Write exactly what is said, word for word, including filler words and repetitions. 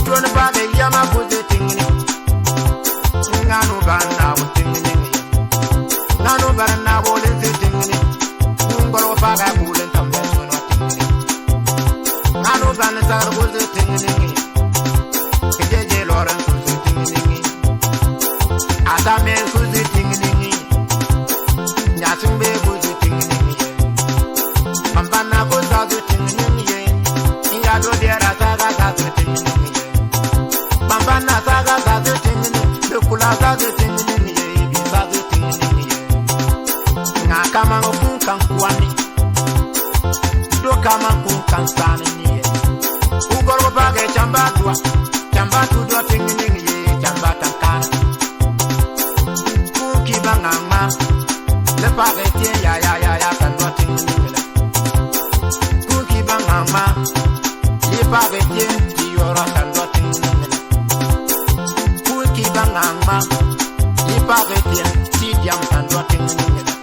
Toni page yama kuzi tingini. Nganu ban na wo tingini. Nganu ban na wo linzi tingini. Ngoro paga kulen tambe sono tingini. Nganu ban sar kuzi tingini. Kijeje loren kuzi tingini. Atame kuzi tingini. Nyasumbe kuzi tingini. Mambana kuzi tingini. Inga do diara saga kuzi tingini. Bambana saga saga tingini, lukula saga tingini ye, ibi saga tingini ye. Nga kama ngo kun kan kuani, do kama kun kan sani ye. Ugoro bage chamba dua, chamba tu dua tingini ye, chamba tankana. Kuki bangama, le page tie ya ya ya ya kan dua tingini le. Kuki bangama, le page tie ti yoro kan dua tingini le. Kuki bangama, le page tie ti diam kan dua tingini le.